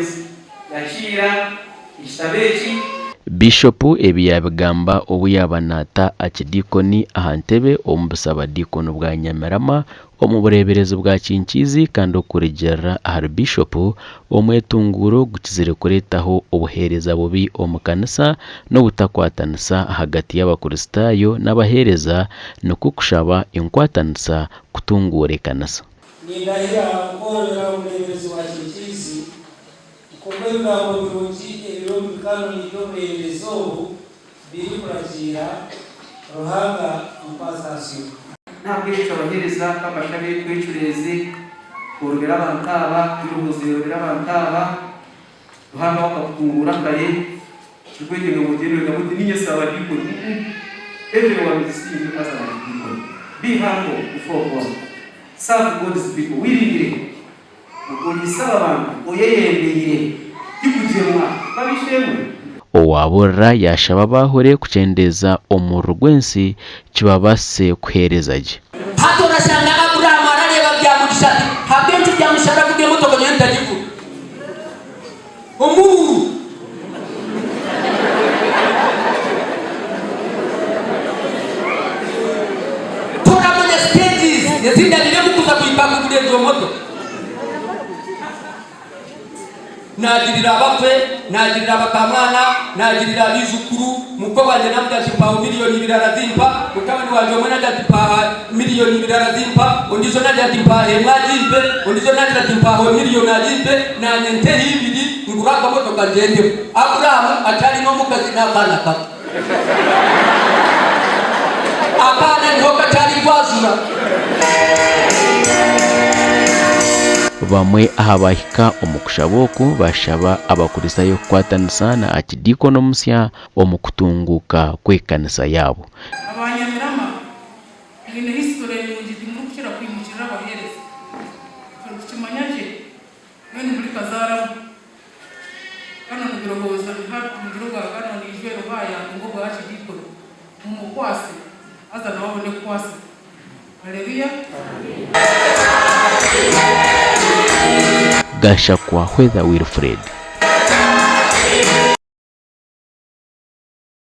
Conference yakiira ekitabo eki. Biishopu ebi yaabigamba obu yaaba naata Akidiikoni aha ntebe omu busabadiikoni bwa Nyamirama omu bureeberezi bwa Kinkiizi kandi okurugiirira ahari Biishopu, omwetunguuro gukizire kureetaho obuheereza bubi omu kanisa n'obutakwatanisa ahagati y'Abakristaayo n'abaheereza nikwo kushaba enkwatanisa kutunguura ekanisa. Nindahira kworobera omureeberezi wa Kinkiizi nk'oku ebigambo birungi ebiri omu bikanoni by'obureeberezi obu birikuragiira. Ruhanga ankwatse atyo. N'ahabw'ekyo abaheereza ka mbashabe twecureeze, tworobere abantu aba, n'eiroboozi ryorobere abantu aba. Ruhanga we akakutunguura kare, tikirikwetenga ngu ogyende ogambe oti niinye saabadiikoni. Uh-uh. Everyone is seeing you as an archdeacon. Be humble before God. Serve God's people willingly. Oriise aba bantu oyeyembeire, tikugyemwa. B'ab'eishe-emwe. Owaabuurira yaashaba abaahore kukyendeeza omururu gw'ensi kibabaasise kuheereza gye. Hati orashanga Abrahamu arareeba Byamugisha ati, Habw'enki Byamugisha aravuga emotoka nyowe ntagivuga? Omururu. Toramanya stages ezi ndabiremu kuza kuhika kugura egyo motoka. Naagirira abakwe, naagirira abakamwana, naagirira abaijukuru. Mukwe wangye naamugira nti mpaho miriyoni ibiri arazimpa, mutabani wangye omwe naagira nti mpaha miriyoni ibiri arazimpa, ondiijo naagira nti mpaha emwe agimpe, ondiijo naagira ati mpaha miriyoni agimpe, naanye nteho ibiri ngure akamotoka ngyendeho. Abrahamu akyari n'omukazi n'akaana kato. Akaana niho kakyari kwajura. Bamwe aha baahika omu kushaba oku baashaba Abakristaayo kukwatanisa na Akidiikoni omusya omu kutunguuka kw'ekanisa yaabo. Aba Nyamirama mwine history nungi timurikukira kwimukirira abahereza turi kukimanya gye mbwenu muri kazaaramu. Canon Birowoozo niha mugire obwa Canon Ijwero Ruhaya ngu obwa Archdeacon mumukwase haza nawe abone kukwasibwa. Haleluya. Gashakwa Whether Wilfred.